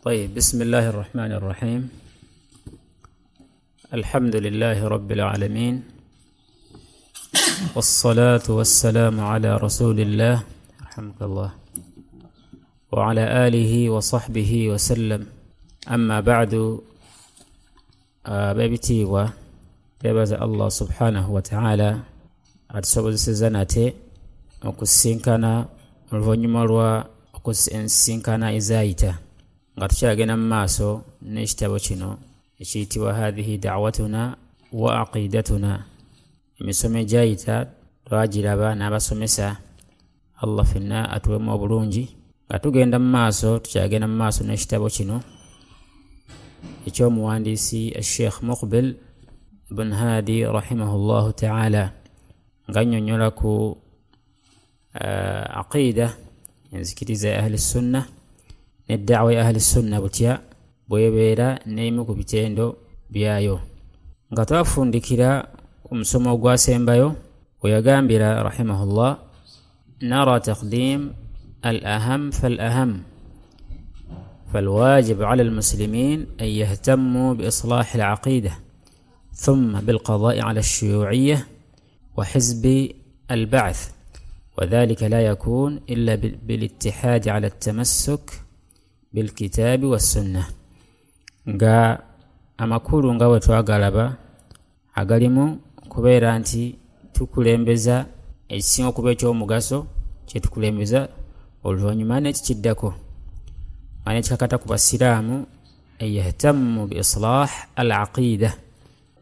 طيب بسم الله الرحمن الرحيم الحمد لله رب العالمين والصلاة والسلام على رسول الله رحمك الله وعلى آله وصحبه وسلم أما بعد ab'ebitiibwa twebaza Allah subhanahu wa ta'ala atusobozesezza nate okusinkana oluvannyuma lwa okusinkana ezaayita nga tukyagenda mu maaso n'ekitabo kino ekiyitibwa hadhihi da'watuna wa aqidatuna. Emisomo egyayita twagiraba n'abasomesa, Allah fenna atuwemu obulungi. Nga tugenda mu maaso, tukyagenda mu maaso n'ekitabo kino ekyomuwandiisi Sheikh Muqbil ibn Hadi rahimahullahu ta'ala, nga nnyonnyola ku aqida, enzikiriza ya ahli sunna n'eddawa ya ahli sunna butya bwebeera n'emu ku bitendo byayo. Nga twafundikira omusomo ogwasembayo weyagambira rahimahullah nara taqdim al-aham fal-aham فالواجب على المسلمين أن يهتموا بإصلاح العقيدة ثم بالقضاء على الشيوعية وحزب البعث، وذلك لا يكون إلا بالاتحاد على التمسك بالكتاب والسنة. Nga amakulu nga bwe twagalaba agalimu kubeera nti tukulembeza ekisinga okuba ekyomugaso kye tukulembeza, oluvannyuma n'ekikiddako nekikakata ku basiraamu yahtamu bi islah al aqida,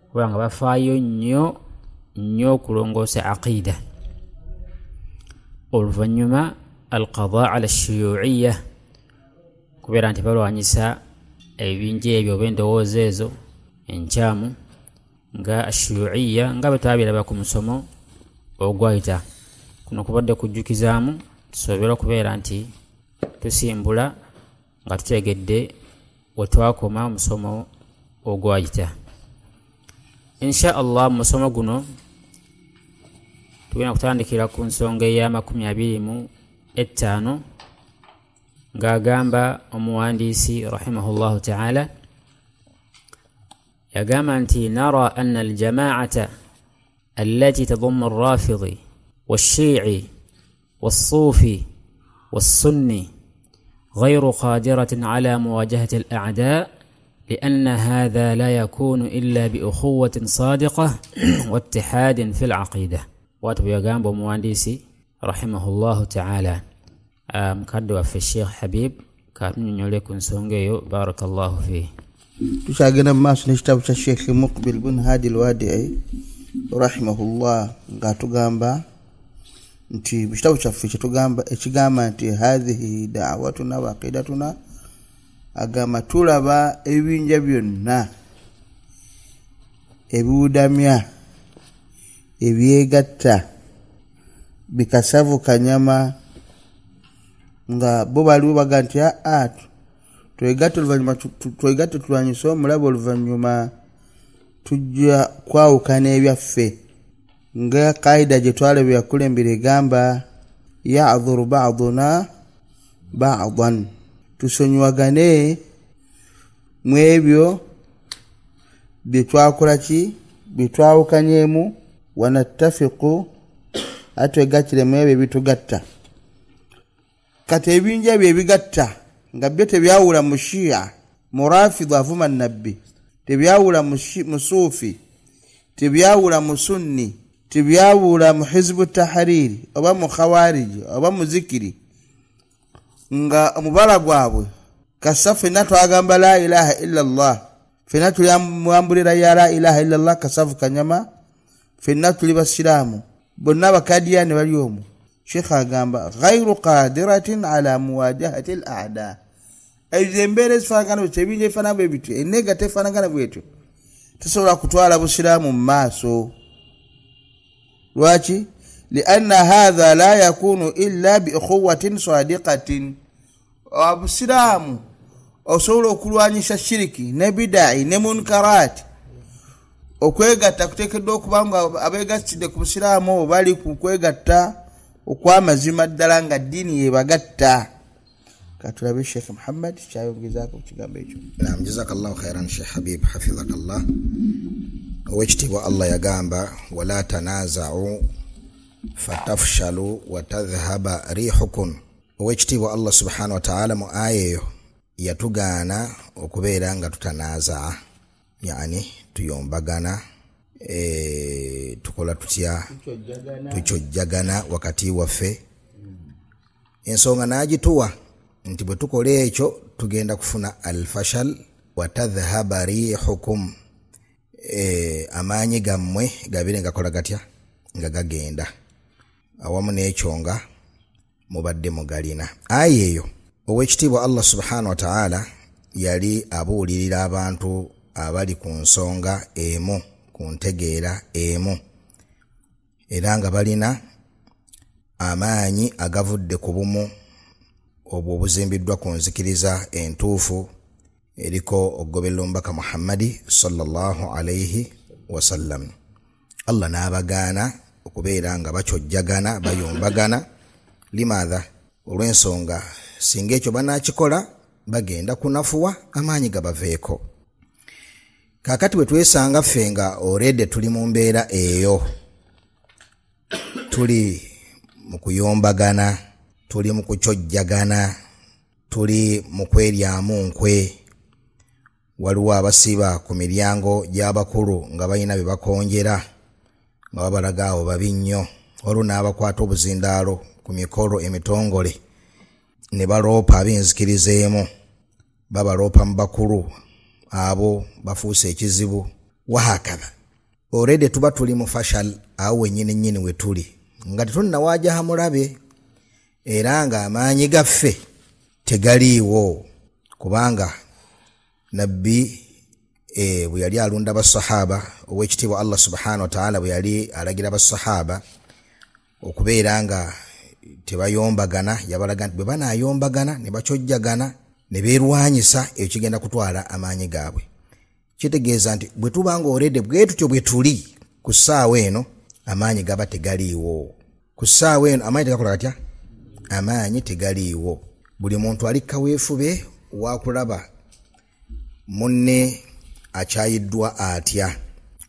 kubanga bafaayo nnyo nnyo okulongoosa aqida, oluvannyuma alqada ala shuyuiya, kubeera nti balwanyisa ebibinja ebyo oba endowooza ezo enkyamu nga ashuyuiya, nga bwe twabiraba ku musomo ogwayita. Kuno kubadde kujjukizaamu tusobole okubeera nti tusimbula nga tutegedde we twakoma omusomo ogwayita. Insha Allah mu musomo guno tugenda kutandikira ku nsonga eya 25 ng'agamba omuwandiisi rahimahullahu ta'ala, yagamba nti nara anna aljamaata allati tadummu arrafidi والشيعي والصوفي والسني غير قادرة على مواجهة الأعداء، لأن هذا لا يكون إلا بأخوة صادقة واتحاد في العقيدة. واتبع بموانديسي رحمه الله تعالى مكدوا في الشيخ حبيب كان يوليكم سونجيو بارك الله فيه. تشاغنا ما نشتاب الشيخ مقبل بن هادي الوادعي رحمه الله غاتوغامبا nti mu kitabo kyaffe kyetugamba ekigamba nti hadhihi da'watuna wa aqidatuna, agamba tulaba ebibinja byonna ebiwudamya ebyegatta bikasavu kanyama, nga bo baliwo baga nti aa twegatte oluvannyuma twegatte tulwanyise omulabe, oluvannyuma tujja kwawukana ebyaffe. Nga kaida gye twalaba yakulembera egamba ya'dhuru ba'duna ba'dan, tusonyiwagane mu ebyo bye twakola ki bye twawukanyemu, wanattafiqu, ate twegattire mu ebyo ebitugatta. Kati ebibinja bye ebigatta nga byo tebyawula mu Shia, murafidhi avuma nabbi, tebyawula mu Suufi, tebyawula mu Sunni, tebyawula mu Hizbu Tahariri oba mu Khawariji oba mu Zikiri, nga omubala gwabwe kasa ffenna twagamba la ilaha illa Allah, ffenna tuli mwambulira ya la ilaha illa Allah kasavu kanyama, ffenna tuli basiraamu, bonna abakadiyani bali omwo. Sheikh agamba ghairu qadiratin ala muwajahati al-a'da, ezo embeera ezifaanagana bwetyo, ebinja ebifaanana bwe bityo, enneegatta efaanagana bwetyo tesobola kutwala busiraamu mu maaso. Lwaki? Lianna hadha la yakunu illa bi ukhuwatin sadiqatin, obusiraamu osobola okulwanyisa shiriki ne bidai ne munkarati. Okwegatta kuteekeddwa okuba nga abeegattidde ku busiraamu obwo bali ku kwegatta okw'amazima ddala nga ddiini yebagatta. Katulabe Sheikh Muhammad kyayongezaako ku kigambo ekyo. Naam, jazakallahu khairan Sheikh Habib hafidhakallah. Owekitiibwa Allah yagamba wala tanaza'u fatafshalu wa tadhhaba rihukum. Owekitiibwa Allah subhanahu wa ta'ala mu aya eyo yatugaana okubeera nga tutanazaa, yani tuyombagana, tukola tutya, tukyojjagana wakati waffe. Ensonga n'agituwa nti bwe tukola ekyo tugenda kufuna alfashal wa tadhhaba rihukum, amaanyi gammwe gabire ngakola gatya, nga gagenda awamu n'ekyo nga mubadde mugalina. Aya eyo owekitiibwa Allah subhanahu wa ta'ala yali abuulirira abantu abali ku nsonga emu, ku ntegeera emu, era nga balina amaanyi agavudde ku bumu obwo obuzimbiddwa ku nzikiriza entuufu eriko okugoberera omubaka Muhammadi sallallahu alayhi wasallam. Allah n'abagaana okubeera nga bakyojjagana, bayombagana. Limaadha? Olw'ensonga singa ekyo banaakikola bagenda kunafuwa, amaanyi gabaveeko. Kaakati bwe twesanga ffe nga already tuli mu mbeera eyo, tuli mu kuyombagana, tuli mu kukyojjagana, tuli mu kweryamu nkwe, waliwo abasiba ku miryango gy'abakulu nga balina bye bakonjera nga babalaga awo babi nnyo, waliwo n'abakwata obuzindaalo ku mikolo emitongole ne baloopa ab'enzikiriza emu, babaloopa mu bakulu abo bafuuse ekizibu. Wahakadha already tuba tuli mu fashal, awo wennyini nnyini we tuli nga tetunnawaajaha mulabe, era nga amaanyi gaffe tegaliiwo, kubanga nabbi bwe yali alunda basahaba, owekitiibwa Allah subhanahu wa ta'ala bwe yali alagira basahaba okubeera nga tebayombagana, yabalaga nti bwe banaayombagana ne bakyojjagana ne beerwanyisa, ekyo kigenda kutwala amaanyi gaabwe. Kitegeeza nti bwe tuba nga already bwe tutyo bwe tuli ku ssaawa eno, amaanyi gaba tegaliiwo. Ku ssaawa eno amaanyi tegakola gatya? Amaanyi tegaliiwo. Buli muntu ali kaweefube wakulaba munne akyayiddwa atya,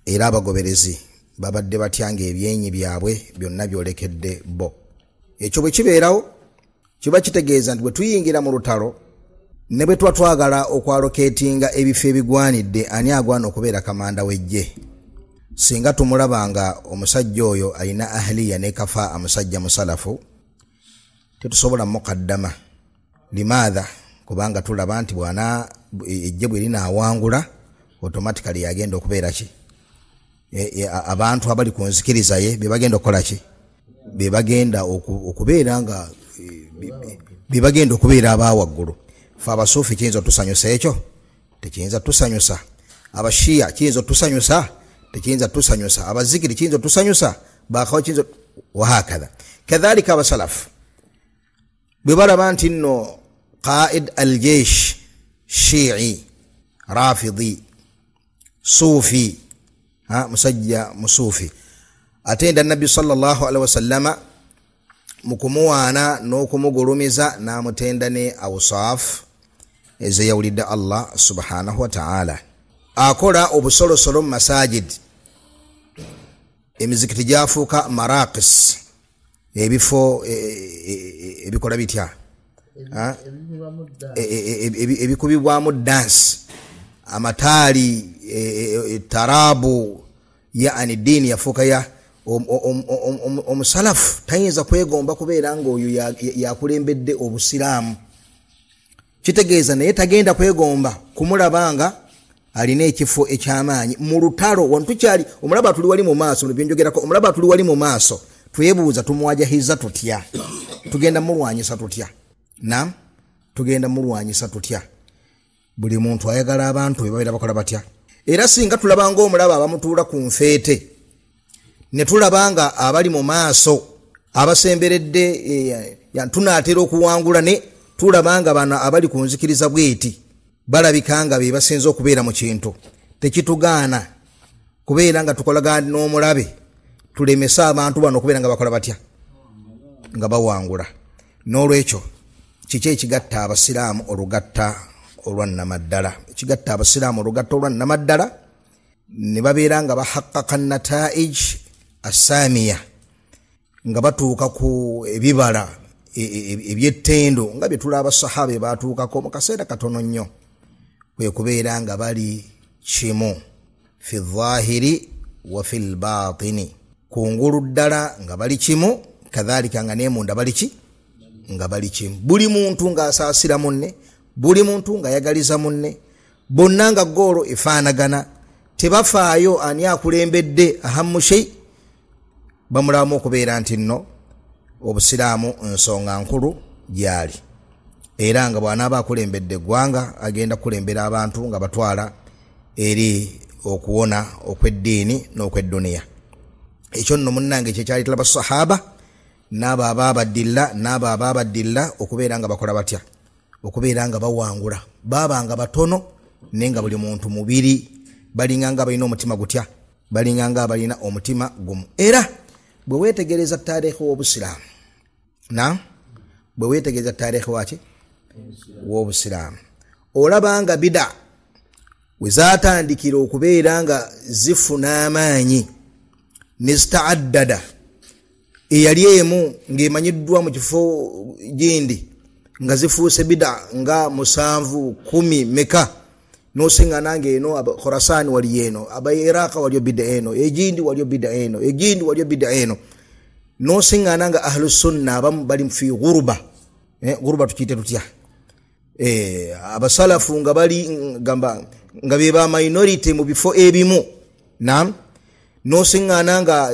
era abagoberezi babadde batya ng'ebyenyi byabwe byonna byolekedde bo. Ekyo bwe kibeerawo kiba kitegeeza nti bwe tuyingira mu lutalo ne bwe tuba twagala okwaloketinga ebifo ebigwanidde, ani agwana okubeera kamanda w'eggye? Singa tumulaba nga omusajja oyo alina ahliya ne kafa, musajja musalafu, tetusobola mukaddama. Limaadha? Kubanga tulaba nti bwana ejje bwe linaawangula automatically yagenda okubeera ki? Abantu abali ku nzikiriza ye be bagenda okukola ki? Be bagenda okubeera nga be bagenda okubeera abawaggulu. Fe abasuufi kiyinza otusanyusa ekyo? Tekiyinza tusanyusa. Abashiya kiyinza otusanyusa? Tekiyinza tusanyusa. Abazikiri kiyinza otusanyusa? Bakawa kiyinza wahakadha. Kadhalika abasalafu bwe balaba nti nno qaid aljeish shii rafidi suufi, musajja musuufi, atenda nabbi sallallahu alaihi wasallama mu kumuwaana n'okumugulumiza n'amutenda ne awsaaf ezeyawulidde Allah subhanahu wa ta'ala. Akola obusolosolo mu masajid, emizikiti gyafuuka maraqis, ebifo ebikola bitya, ebikubibwamu dance, amataali, tarabu, yani ddiini yafuuka ya omusalafu tayinza kwegomba kubeera ng'oyo yakulembedde obusiraamu. Kitegeeza naye tagenda kwegomba kumulaba nga alina ekifo ekyamaanyi mu lutalo. Wano tukyali omulaba tuli wali mu maaso, byenjogerako omulaba tuli wali mu maaso, twebuuza tumuwajahiza tutya, tugenda mulwanyisa tutya? Naam, tugenda mulwanyisa tutya? Buli muntu ayagala abantu be babeera bakola batya. Era singa tulaba ng'omulaba abamutuula ku nfeete, ne tulaba nga abali mu maaso abasemberedde tunaatera okuwangula, ne tulaba nga bano abali ku nzikiriza bweti balabika nga be basinze okubeera mu kintu, tekitugaana kubeera nga tukolagana n'omulabe tulemese abantu bano okubeera nga bakola batya, nga bawangula. N'olwekyo Kiki ekigatta abasiraamu olugatta olwannamaddala? Ekigatta abasiraamu olugatta olwannamaddala ne babeera nga bahaqqaqa nataij assaamiya, nga batuuka ku ebibala ebyettendo nga bye tulaba sahaba bye batuukako mu kaseera katono nnyo, kwe kubeera nga bali kimu fi dhahiri wa fi lbatini, kungulu ddala nga bali kimu, kadhalika nga nemunda bali ki? Nga bali kimu. Buli muntu ng'asaasira munne, buli muntu ng'ayagaliza munne, bonna nga goolo efaanagana, tebafaayo ani akulembedde ahammu shei, bamulamu okubeera nti nno obusiraamu nsonga nkulu gyali, era nga bw'anaaba akulembedde eggwanga agenda kukulembera abantu nga batwala eri okuwona okw'eddiini n'okw'edduniya. Ekyo nno munnange kyekyaleetera basahaba n'abo abaabadilla n'abo abaabadilla okubeera nga bakola batya? Okubeera nga bawangula. Baabanga batono naye nga buli muntu mubiri, balinga nga balina omutima gutya? Balinga nga balina omutima gumu. Era bwe weetegereza taarikhi w'obusiraamu, na bwe weetegereza taarikhi waki w'obusiraamu, olaba nga bida we zaatandikira okubeera nga zifuna amaanyi ne zitaaddada, eyali emu ng'emanyiddwa mu kifo gindi nga zifuuse bida nga 7, 10 meka, n'osiŋŋana ng'eno Khorasani wali eno, aba Iraq waliyo bida eno, egindi waliyo bida eno, egindi waliyo bida eno, n'osiŋŋana nga ahlu sunna abamu bali fi ghuruba. Ghuruba tukiyite tutya? Abasalafu nga bali gamba nga be ba minority mu bifo ebimu, naam, n'osiŋŋana nga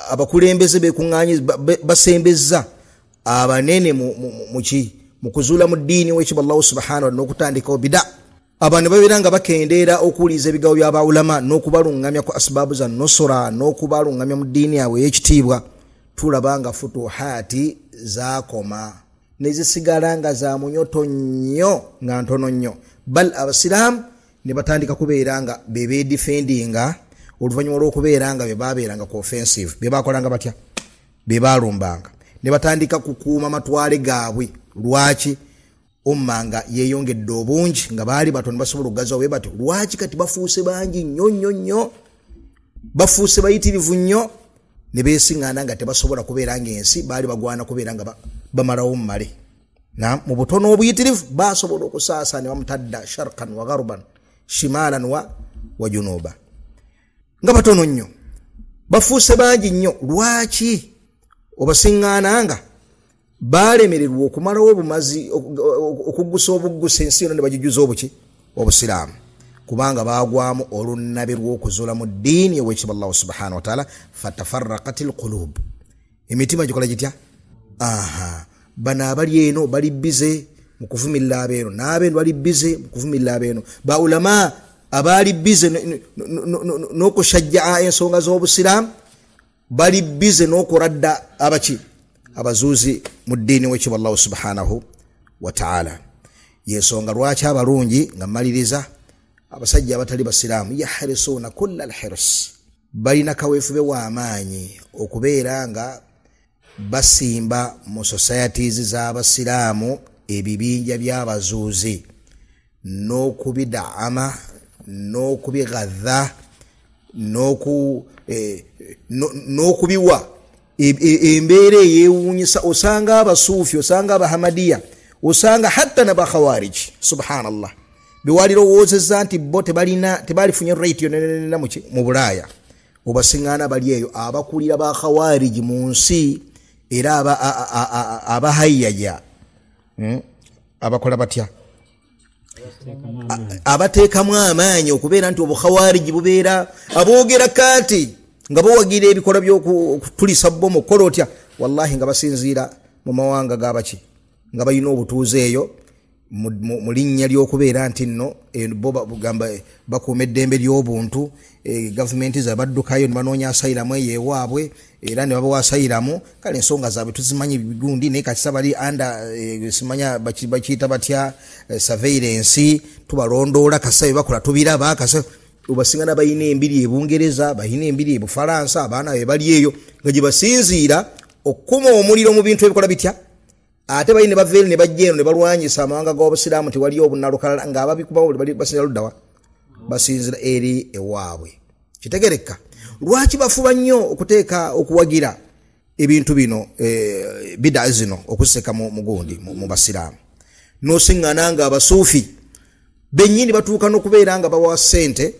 abakulembeze bekuŋŋaanyi basembezza abanene mu kuzuula mu ddiini w'ekitiibwa Allahu subhanahu wa ta'ala n'okutandikawo bida. Abantu babeera nga bakendeera okuwuliriza ebigambo bya baulama n'okubaluŋŋamya ku asbaabu za nusura n'okubaluŋŋamya mu ddiini yaabwe ey'ekitiibwa. Tulaba nga futuhaati zaakoma ne zisigala nga za munyoto nnyo, nga ntono nnyo, bal abasiraamu ne batandika kubeera nga be beedifendinga oluvannyuma lw'okubeera nga be baabeeranga ku offensive, be baakolanga batya? Be baalumbanga ne batandika kukuuma matwale gaabwe. Lwaki? Umma nga yeeyongedde obungi, nga baali batono basobola okugaziwa bwe batyo. Lwaki kati bafuuse bangi nnyo nnyo nnyo, bafuuse bayitirivu nnyo, ne beesiŋŋaana nga tebasobola kubeera ng'ensi baali bagwana kubeera nga bamalawo mmale. Na mu butono obuyitirivu basobola okusaasaana ne bamutadda sharqan wa gharban, shimalan wa junuba, nga batono nnyo, bafuuse bangi nnyo. Lwaki obasiŋŋaana nga balemererwa okumalawo obumazi, okuggusa obuggusa ensi yonna ne bagijjuza obuki? Obusiraamu, kubanga baagwamu olunnabe lw'okuzuula mu ddiini ow'ekitiibwa Allahu subhanahu wa ta'ala. Fatafarraqat alqulub, emitima gikola gitya? Aha, bano abali eno bali bize mu kuvumirira abeeno, n'abeeno bali bize mu kuvumirira abeeno. Baulama abaali bize n'okushajjaa ensonga z'obusiraamu bali bize n'okuradda abaki? Abazuuzi mu ddiini w'ekitiibwa Allahu subhanahu wa ta'ala. Yensonga lwaki abalungi, nga mmaliriza, abasajja abatali basiraamu yahrisuuna kulla alhirs, balina kaweefube w'amaanyi okubeera nga basimba mu societies z'abasiraamu ebibinja by'abazuuzi n'okubidaama n'okubigadha n'okubiwa embeera eyeewuunyisa. Osanga abasuufi, osanga abahamadiya, osanga hatta n'abakhawariji, subhanallah, bewalirowoozezza nti bo tebalifunye right yonna mu Bulaaya, obasiŋŋaana bali eyo abakulira bakhawariji mu nsi, era abahayyaja abakola batya? Abateekamu amaanyi okubeera nti obukhawariji bubeera aboogera kati nga bawagira ebikolwa by'okutulisa bbomu okukola otya, wallahi nga basinziira mu mawanga g'abaki nga balina obutuuze eyo mu linnya ly'okubeera nti nno bo bagamba bakuuma eddembe ly'obuntu, gavumenti zabaddukayo ne banoonya asayiramu eyo ewaabwe, era ne babawa asayiramu. Kale ensonga zaabwe tuzimanyi gundi, naye kakisa bali under simanya bakiyita batya, surveillance, tubalondoola kasa bye bakola tubiraba. Kasa obasingana balina embiri e Bungereza, balina embiri e Bufalansa, abaana be bali eyo nga gye basinziira okukuma omuliro mu bintu ebikola bitya? Ate bali ne bava eri ne bajja eno ne balwanyisa amawanga g'obusiraamu, tewali obunalukalala nga ababikubawo basinzira luddawa, basinzira eri ewaabwe. Kitegereka lwaki bafuba nnyo okuteeka okuwagira ebintu bino, bida zino okuseka mu gundi mu basiraamu. N'osiŋŋana nga abasuufi bennyini batuuka n'okubeera nga bawa ssente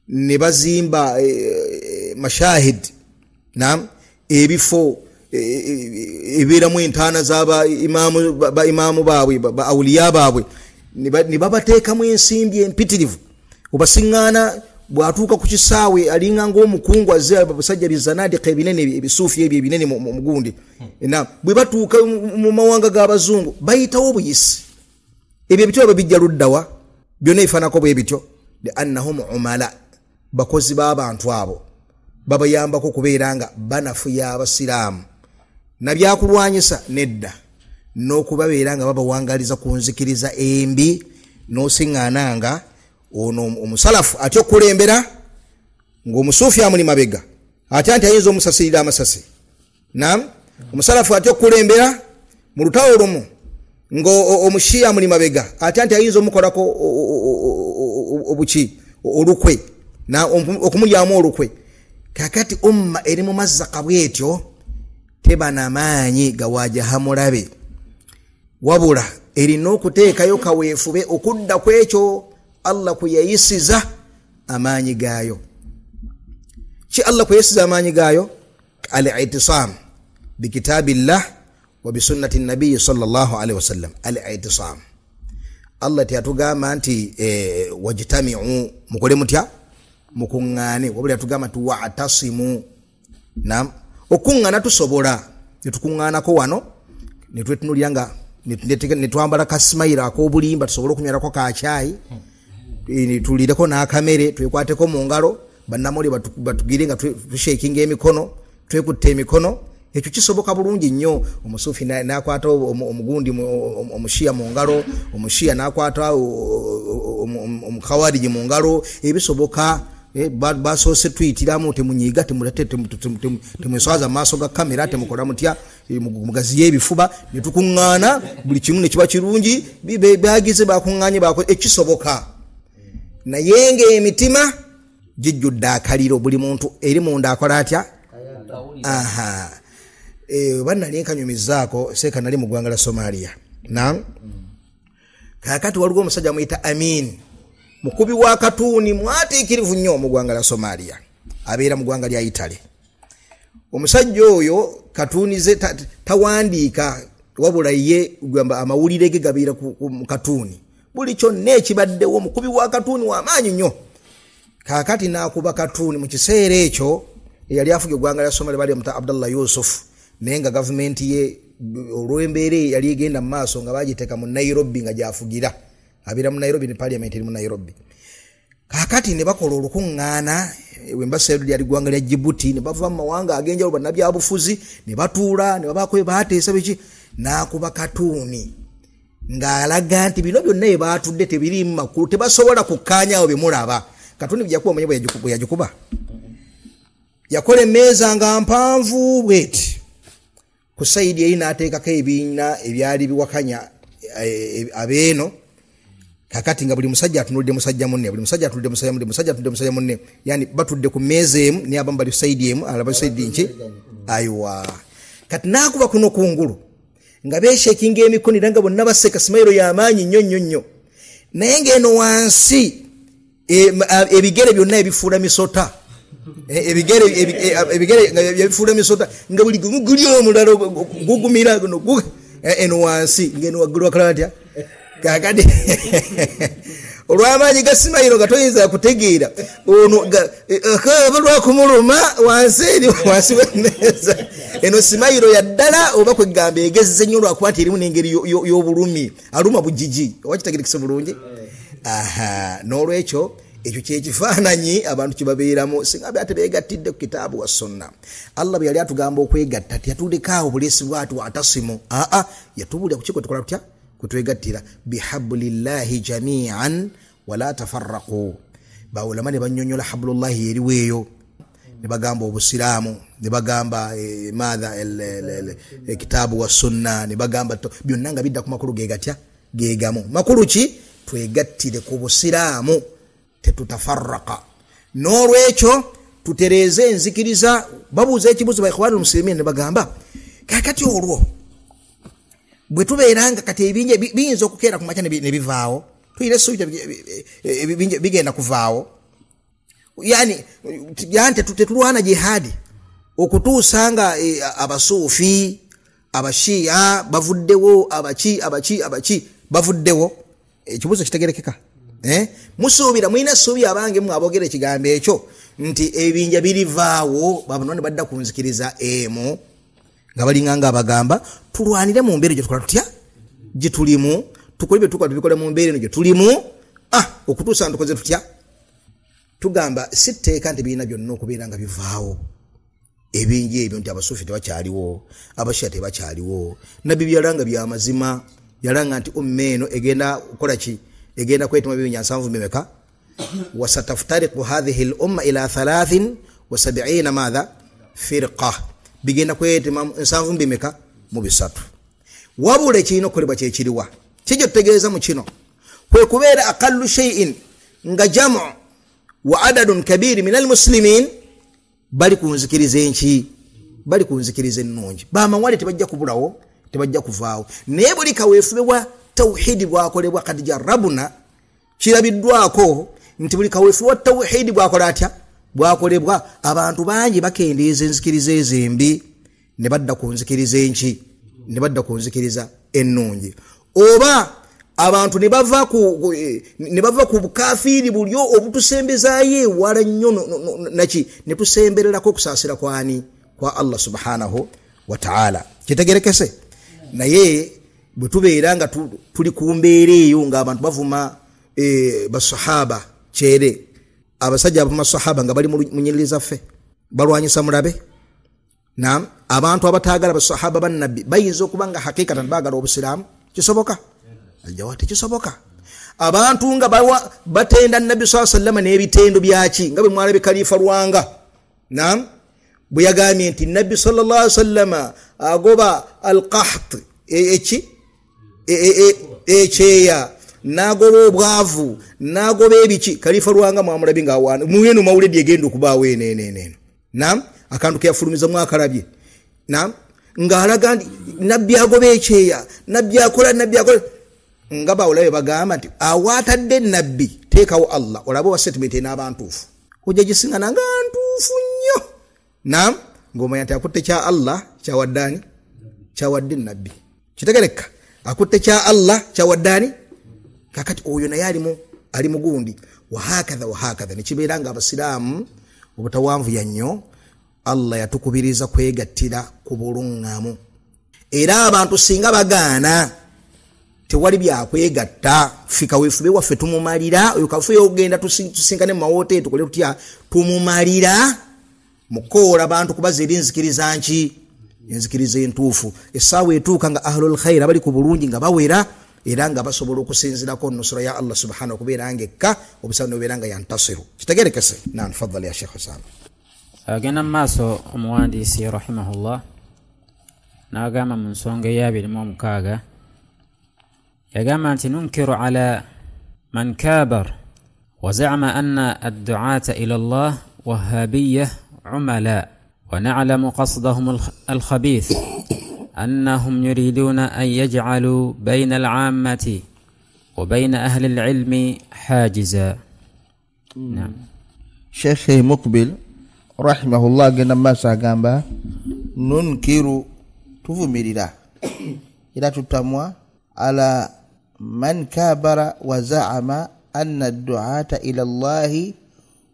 ne bazimba mashahid, naam, ebifo ebibeeramu entaana z'aba imaamu baabwe, ba awuliya baabwe, ne babateekamu ensimbi empitirivu. Obasiŋŋaana bw'atuuka ku kisaawe alinga ng'omukungu azze, abasajja bizanadika ebinene, ebisuufi ebyo ebinene mu gundi. Na bwe batuuka mu mawanga g'abazungu bayitawo obuyisi. Ebyo ebityo babijja luddawa, byonna ebifaanako bwe bityo. Liannahum umala, bakozi b'abantu abo babayambako okubeera nga banafuya abasiraamu nabyakulwanyisa nedda, n'okubabeera nga babawangaliza ku nzikiriza embi. N'osiŋŋaana nga ono omusalafu atya okukulembera ng'omusuufi amuli mabega, atya nti ayinza omusasirira amasasi. Naam, omusalafu atya okukulembera mu lutalo lumu ng'omushiya amuli mabega, atya nti ayinza omukolako obuki olukwe, okumulyamu olukwe. Kakati umma eri mu mazzaka bwetyo teba namaanyi gawajaha mulabe, wabula erina okuteekayo kaweefube okudda ku ekyo Allah kwe yayisiza amaanyi gaayo. Ki Allah kwe yayisiza amaanyi gaayo? Al-i'tisam bikitabillah wa bisunnati nabiyyi sallallahu alaihi wasallam. Al-i'tisam, Allah teyatugamba nti wajtami'u, mukole mutya, mukuŋŋaane, wabula yatugamba nti wa'tasimu. Naam, okuŋŋaana tusobola ne tukuŋŋaanako wano ne twetunuulira nga ne twambala kasimayiro ak'obulimba tusobole okunywerako kakyayi, tulireko n'akamere, twekwateko mu ngalo, bannamawulire batugire nga tushakinga emikono, twekutte emikono. Ekyo kisoboka bulungi nnyo. Omusuufi n'akwata omugundi omushiya mu ngalo, omushiya n'akwata omukawariji mu ngalo, ebisoboka. Basoose tuyitiramu, temunyiiga, temweswaza mu maaso ga kamera, temukola mutya, mugaziye ebifuba, ne tukuŋŋaana buli kimu ne kiba kirungi. Bagize bakuŋŋaanye, ekisoboka. Naye ng'emitima gijjudde akaliro, buli muntu eri munda akola atya? Aha, oba nali nkanyumizaako seeka nali mu ggwanga lya Somalia. Naam, kaakati waliwo omusajja amuyita Amin, mukubi wa katuuni mwatiikirivu nnyo mu ggwanga lya Somalia, abeera mu ggwanga lya Italy. Omusajja oyo katuuni ze tawandiika, wabula ye gamba amawulire ge gabeera mu katuuni, buli kyonna ekibaddewo. Omukubi wa katuuni w'amaanyi nnyo. Kaakati n'akuba katuuni mu kiseera ekyo eyali afuga eggwanga lya Somalia bali bamuta Abdallah Yusuf, naye nga gavumenti ye olw'embeera eyali egenda mu maaso nga bagiteeka mu Nairobi nga gy'afugira, abeera mu Nairobi ne parliament eri mu Nairobi. Kaakati ne bakola olukuŋŋaana wembaseeru lyali ggwanga lya Djibouti, ne bava mu mawanga ag'enjawulo bannabyabufuzi ne batuula ne babaako bye baateesa biki. N'akuba katuuni ng'alaga nti bino byonna bye baatudde tebiriimu makulu, tebasobola kukkaanya awo bye mulaba. Katuuni bye yakuba omanyi bwe yagikuba? Yakola emmeeza nga mpanvu bweti, ku sayidi eri n'ateekako ebiina ebyali biwakanya abeeno. Kakati nga buli musajja atunulidde musajja munne, buli musajja atunulidde musajja munne, musajja atunulidde musajja munne, yani batudde ku mmeeza emu, naye abamu bali ku sayidi emu, abalala bali ku sayidi nki. Ayiwa, kati n'akuba kuno kungulu nga beeshakinga emikono era nga bonna baseka, simayiro y'amaanyi nnyo nnyo nnyo, naye ng'eno wansi ebigere byonna ebifuula misota, ebigere nga ebifuula misota, nga buli gumu guli omulala gugumira guno eno wansi ng'eno waggulu bakola batya. Kakati olw'amaanyi ga simayiro nga toyinza kutegeera ono akaaba lwakumuluma wansi eri wansi w'emmeeza. Eno simayiro ya ddala oba kwegamba egezze nnyo lwakuba nti erimu n'engeri y'obulumi, aluma bugigi, oba kitegerekese bulungi. Aha, n'olwekyo ekyo kyekifaananyi abantu kye babeeramu singa ate beegattidde ku kitaabu wa sunna. Allah bwe yali atugamba okwegatta teyatulekaawo bulesi bwati watasimu, aa yatubuulira ku kiko tukola tutya kutwegattira bihablillahi jamian wala tafarraqu. Bawulama ne bannyonnyola hablullahi eriweeyo, Ne bagamba obusiraamu, ne bagamba madha ekitaabu wa sunna, ne bagamba byonna nga bidda ku makulu ge gatya gegamu. Makulu ki? Twegattire ku busiraamu, tetutafarraqa. N'olwekyo tutereeze enzikiriza. Babuuza ekibuuzo ba ikhwanul muslimin ne bagamba kakati olwo bwe tubeera nga kati ebinja biyinza okukeera ku makya ne bivaawo, tuyina essuubi bigenda kuvaawo, yani tetulwana jihadi okutuusa nga abasuufi abashiya bavuddewo, abaki abaki abaki bavuddewo. Ekibuuzo kitegerekeka? Musuubira, mulina essuubi abange mmwe aboogera ekigambo ekyo nti ebinja birivaawo, babano ne badda ku nzikiriza emu, nga balinga nga abagamba tulwanire mu mbeera gye tukola tutya gye tulimu, tukole bye tukola tubikole mu mbeera eno gye tulimu, okutuusa nga tukoze tutya. Tugamba si tteeka nti birina byonna okubeera nga bivaawo ebingi ebyo, nti abasuufi tebakyaliwo, abashiya tebakyaliwo. Nabbi byalanga byamazima, yalanga nti umma eno egenda kukola ki? Egenda kwetuma bibinja 70 bimeka? Wasataftariqu hadhihi l-umma ila 73 madha firqa, bigenda kwetuma 73 bimeka? Mu bisatu. Wabula ekirina okukolebwa kyekiriwa? Kijja tutegeeza mu kino kwe kubeera aqallu shay'in nga jamu wa adadun kabiri min almuslimin bali ku nzikiriza enki, bali ku nzikiriza ennungi. Bamawale tebajja kubulawo, tebajja kuvaawo, naye buli kaweefube bwa tawhidi bwakolebwa kati jarabuna kirabiddwako nti buli kaweefube bwa tawhidi bwakola atya bwakolebwa, abantu bangi bakendeeza enzikiriza ezo embi ne badda ku nzikiriza enki, ne badda ku nzikiriza ennungi. Oba abantu ne bava ku bukafiiri buli obutusembezaayo ewala nnyo naki, ne tusembererako okusaasira kwani kwa Allah subhanahu wa ta'ala. Kitegerekese? Naye bwe tubeera nga tuli ku mbeera eyo ng'abantu bavuma basahaba kyere, abasajja abavuma sahaba nga bali mu nyiriri zaffe balwanyisa mulabe. Naam, abantu abataagala basahaba bannabbi bayinza okuba nga hakikatan baagala obusiraamu? Kisoboka? Aljawa tekisoboka. Abantu nga batenda nabbi sallallahu alaihi wasallam n'ebitendo byaki, nga bwe mwalabe Khalifa Lwanga, naam, bwe yagambye nti nabbi sallallahu alaihi wasallam agoba alqaht eki ekyeya, n'agoba obwavu, n'agoba ebiki. Khalifa Lwanga mwamulabi nga awaana muyeno mawuledi egenda okubaawo eno. Naam, akantu keyafulumiza mwakalabye. Naam, ng'alaga nti nabbi agoba ekyeya, nabbi akola, nabbi akola, nga bawulabe bagamba nti awaatadde nabbi teekawo Allah, olabe owa statement enaaba ntuufu, ojja gisingana nga ntuufu nnyo. Naam, ng'omanya nti akutte kya Allah kyawadde ani? Kyawadde nabbi. Kitegereka? Akutte kya Allah kyawadde ani? Kakati oyo naye ali mugundi. Wahakatha wahakatha, nekibeera nga abasiraamu obutawanvuya nnyo, Allah yatukubiriza kwegattira ku buluŋŋamu. Era abantu singa bagaana tewali byakwegatta, fika weefube waffe tumumalira, oyo kafe ogenda tusinkane mu mawoteeri tukole tutya, tumumalira mukoola bantu kubaza eri nzikiriza nki, enzikiriza entuufu. Essaawa etuuka nga ahlul khair abali ku bulungi nga bawera, era nga basobola okusinzirako nusura ya Allah subhanahu okubeera nga ekka obusiraamu nobeera nga yantasiru. Kitegerekese? Naam, tafadhali ya Sheikh Osama. Agenda mu maaso omuwandiisi rahimahullah n'agamba mu nsonga eya 26, yagamba nti nunkiru ala man kabar wa za'ama anna ad-du'ata ila Allah wahabiyya umala wa na'lamu qasdahum al-khabith annahum yuriduna an yaj'alu bayna al-'ammati wa bayna ahli al-'ilmi hajiza. Naam. Sheikh Muqbil rahimahullah agenda mu maaso agamba nunkiru, tuvumirira era tutamwa ala man kabara wa za'ama anna ad-du'ata ila Allahi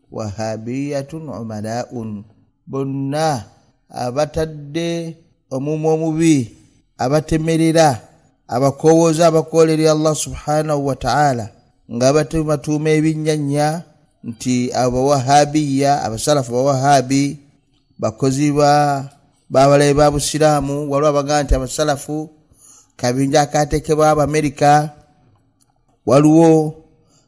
wahabiyatun umalaun, bonna abatadde omumwa omubi, abatemerera, abakowooza abakolerera Allah subhanahu wa ta'ala, nga batuuma ebinnyanya nti abawahabiya, abasalafu bawahabi bakozi babalabe ba busiraamu. Waliwo abagamba nti abasalafu kabinja akateekebwa Abamerika, waliwo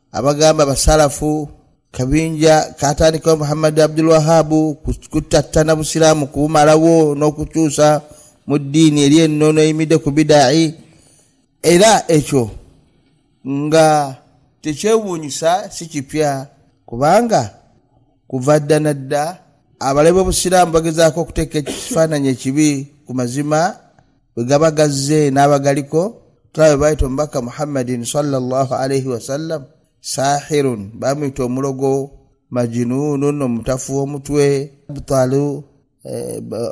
abagamba abasalafu Kabinja katandikawo Muhammad Abdul Wahabu kutattana busiraamu, kubumalawo n'okukyusa mu ddiini eri ennono eyimidde ku bidai. Era ekyo nga tekyewuunyisa, si kipya, kubanga kuva dda na dda abalabe b'obusiraamu bagezaako okuteeka ekifaananyi ekibi ku mazima bwe gaba gazze n'abagaliko. Tulabe bayita omubaka Muhammadin sallallahu alaihi wasallam sahirun, bamuyita omulogo, majinunun, omutafu w'omutwe, butalu,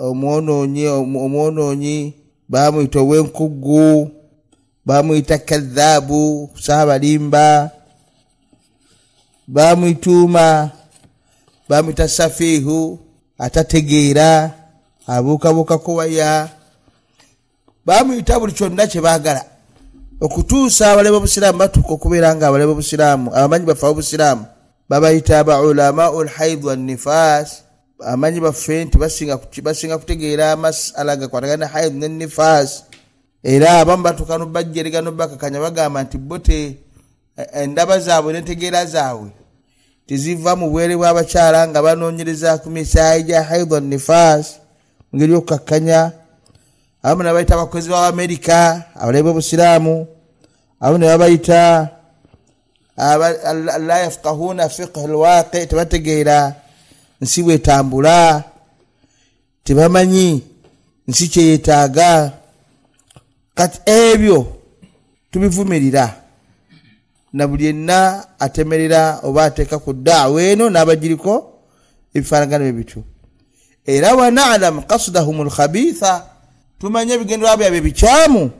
omwonoonyi, bamuyita ow'enkuggu, bamuyita kadhaabu, saabalimba, bamuyituuma, bamuyita safiihu, atategeera, abuukabuukako waya, bamuyita buli kyonna kye baagala okutuusa abalabe b'obusiraamu batuuka okubeera nga abalabe b'obusiraamu, abamanyi baffe ab'obusiraamu babayita abaulama ulhaid wannifas. Abamanyi baffe nti basinga kutegeera amasala gakwatagana ne haid ne nifas. Era abamu batuuka nobajjerega nobakakanya, bagamba nti bo endaba zaabwe n'entegeera zaabwe teziva mu bwere bw'abakyala nga banoonyereza ku misaayi gya haid wannifas mu ngeri y'okukakkanya. Abamu ne babayita abakozi ba Amerika, abalabe b'obusiraamu. Abamu ne babayita la yafqahuna fiqh alwaqi, tebategeera nsi bwetambula, tebamanyi nsi kyeyetaaga. Kati ebyo tubivumirira na buli yenna atemerera oba ateeka ku daawa eno n'abagiriko ebifaanagana bwe bityo. Era wa nalamu qasdahum alkhabitha, tumanye ebigendererwa byabwe ebikyamu,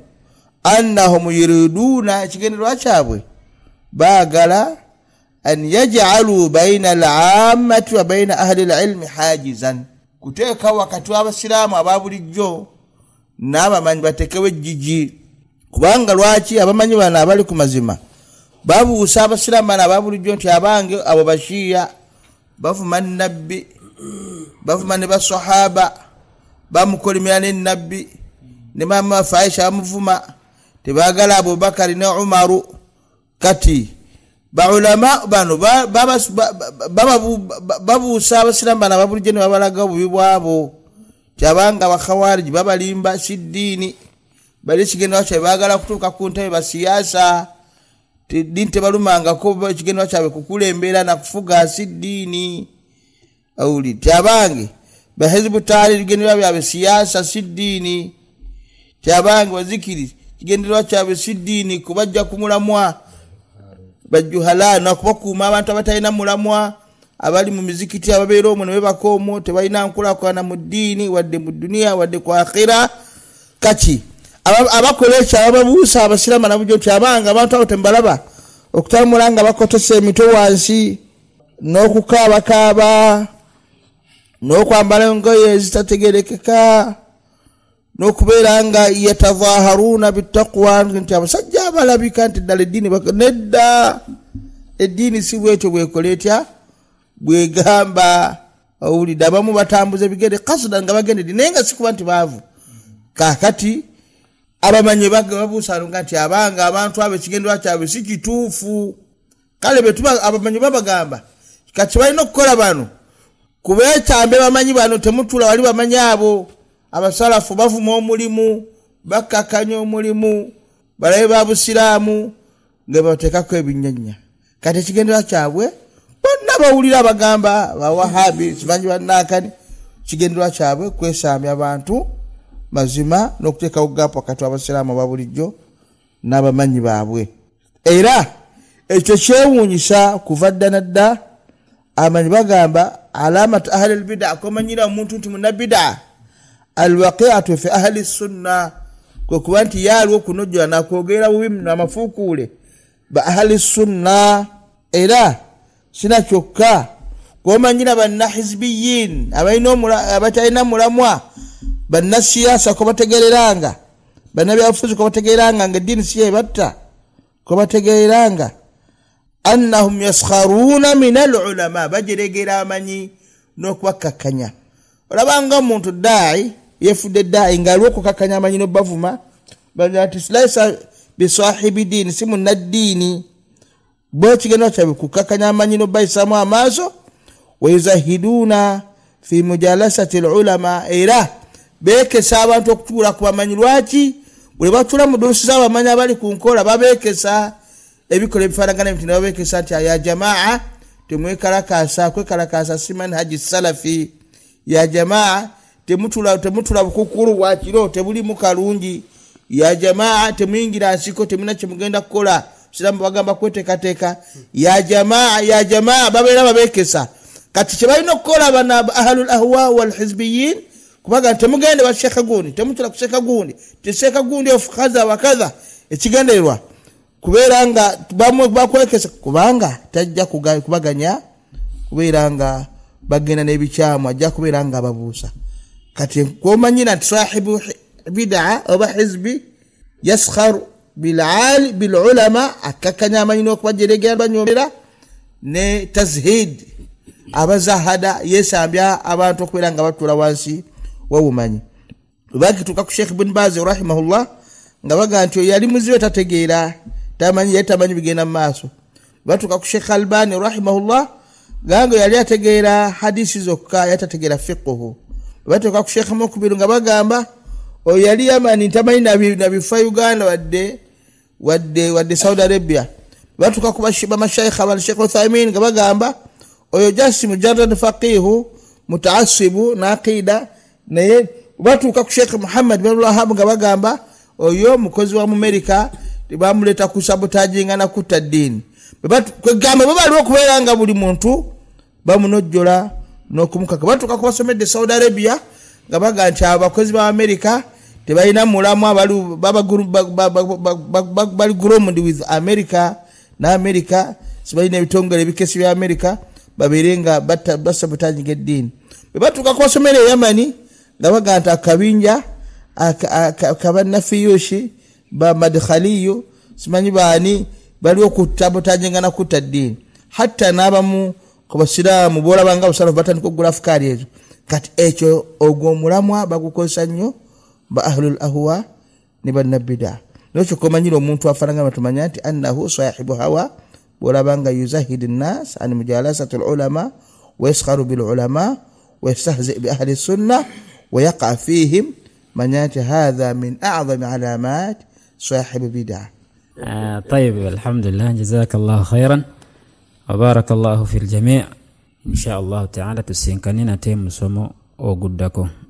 annahum yuriduuna, ekigendererwa kyabwe baagala an yajalu baina alammati wa baina ahli lilmi hajizan, kuteeka wakati w'abasiraamu aba bulijjo n'abamanyi bateekewo ejjiji. Kubanga lwaki abamanyi bano abali ku mazima babuusa abasiraamu bano aba bulijjo nti abange abo bashiya bavuma nabbi, bavuma ne basahaba, bamukolimira ne nabbi ne maama waffe Aisha bamuvuma, tebaagala Abubakari ne Umaru. Kati baulama bano babuusa abasiraamu bano aba bulijjo ne babalaga obubi bwabo, kyabanga bakhawariji babalimba, si ddiini, bali ekigendererwa kyabwe baagala kutuuka ku ntebe basiyasa, ddiini tebalumangako, ekigendererwa kyabwe kukulembera na kufuga, si ddiini. Awuli tyabange bahizibu taali ebigendererwa byabwe siyasa, si ddiini. Tyabange bazikiri kigendererwa kyabwe si ddiini, kubajja ku mulamwa, bajuhala nakubakuuma abantu abatalina mulamwa, abali mu mizikiti ababeera omwo ne bebaka omwo, tebalina nkulaakulana mu ddiini wadde mu duniya wadde ku akhira. Kati abakola ekyo abababuusa abasiraamu nabujjo nti abange abantu abo tembalaba okutambula nga bakotose emitwe wansi n'okukaabakaaba n'okwambala engoye ezitategerekeka n'okubeera nga yatadhaharuuna bitaqwa, nti abasajja abalabika nti ddala eddiini nedda, eddiini si bwetyo bwekola etya bwegamba. Owulidde abamu batambuza ebigere kasuda nga bagenda eddiini naye nga sikuba nti baavu. Kaakati abamanyi babuusa nga nti abange abantu abo ekigendererwa kyabwe si kituufu. Kale betuba abamanyi babagamba kati balina okukola bano kubeekyambe bamanyi bano, temutula wali bamanyi abo abasalafu bavuma omulimu, bakkakanya omulimu, balabe ba busiraamu nga bateekako ebinnyanya. Kati ekigendererwa kyabwe bonna bawulira abagamba bawahabi simanyi bannaakani, kigendererwa kyabwe kwesambya abantu mazima n'okuteekawo gaapu wakati w'abasiraamu aba bulijjo n'abamanyi baabwe. Era ekyo kyewuunyisa kuva dda na dda amanyi bagamba alamatu ahli lbida, komanyira omuntu nti munnabida, alwaqiatu fi ahli sunna, kwe kuba nti yaaliwo okunojjola nakwogera bubi namafuukuule ba ahli sunna. Era sina kyokka komanyira bannahizbiyin abatalina mulamwa, bannasiyasa kobategereranga, bannabyabufuzi kobategereranga nga eddiini si yebatta, kobategereranga annahum yaskharuuna min alulama, bajeregera amanyi n'okubakkakkanya. Olabanga omuntu daayi yefudde daayi ng'aliwo okukakkanya amanyi n'obavuma, baga nti laisa bisahibi diini, si munnaddiini. Bo ekigendera kyabwe kukkakanya amanyi n'obayisaamu amaaso. Wayuzahiduna fi mujalasati lulama, era beekesa abantu okutuula ku bamanyi. Lwaki bwe batuula mu durusi z'abamanyi abali ku nkola babeekesa ebikola ebifaanagana ebiti, ne babeekesa nti ya jamaa temwekalakaasa, kwekalakaasa si manhaji salafi. Ya jamaa temutula bukukulu bwa kiro, tebulimu kalungi. Ya jamaa temuyingira nsiko, temulina kyemugenda kukola, siramu bagamba kweteekateeka. Ya jamaa, ya jamaa, babeera babeekesa. Kati kye balina okukola bano ahlul ahwa walhizbiyin, kubaga temugende ba sheekha gundi, temutula ku sheekha gundi, teseeka gundi ofu kaza wa kaza. Ekigendererwa kubeera nga bakwekesa, kubanga tajja kubaganya kubeera nga bagenda n'ebikyamu, ajja kubeera nga ababuusa. Kati kwomanyira nti sahibu bidaa oba hizbi yaskharu bilali bilulama, akkakkanya amanyi n'okubajeregera banyomera ne tazhid, abazahada yesambya abantu okubeera nga batuula wansi wawumanyi. Bakituuka ku Sheikh Ibn Baz rahimahullah nga baga nti yali muzibe, tategeera, tamanyi, yali tamanyi bigenda mu maaso. Batuuka ku Sheikh Albani rahimahullah gango yali ategeera hadisi zokka, yali tategeera fiqhu. Batuuka ku Sheikh Mukbiru nga bagamba oyo yali Yamani, tamanyi nabifa Uganda wadde Saudi Arabia. Batuuka ku bamashaikha abala Sheikh Uthaymin nga bagamba oyo jasi mujarrad faqihu mutaasibu n'aqida. Naye batuuka ku Sheikh Muhammad bin Wahab nga bagamba oyo mukozi wa Amerika, bamuleeta ku sabotaginga na kutta ddiini. Kwegamba bo baliwo okubeera nga buli muntu bamunojjola n'okumukaka. Batuuka ku basomedde Saudi Arabia nga baga nti abakozi ba Amerika tebalina mulamwa, bali groomed with America ne America, sibalina ebitongole ebikesi bya Amerika, babeere nga basabotaginga eddiini. Bwe batuuka ku basomera e Yamani nga baga nti akabinja kabannafiyushi ba madkhaliyu simanyi baani baliwo kutabotaginga na kutta ddiini. Hatta n'abamu ku basiraamu boolabanga abasalafu batandika okugula afukaari ezo. Kati ekyo ogwo omulamwa bagukozesa nnyo ba ahlul ahwa ne bannabida. Nokyo komanyira omuntu afaanagana batumanya nti annahu sahibu hawa, bwolabanga yuzahidi nnas an mujalasati lulama wayaskharu bilulama wayastahzi bi ahli sunna wayaqa fihim, manya nti hatha min a'zami alamat sahibu bidaa. طيب الحمد لله، جزاك الله خيرا وبارك الله في الجميع. إن شاء الله تعالى tusinkane nate mu musomo oguddako.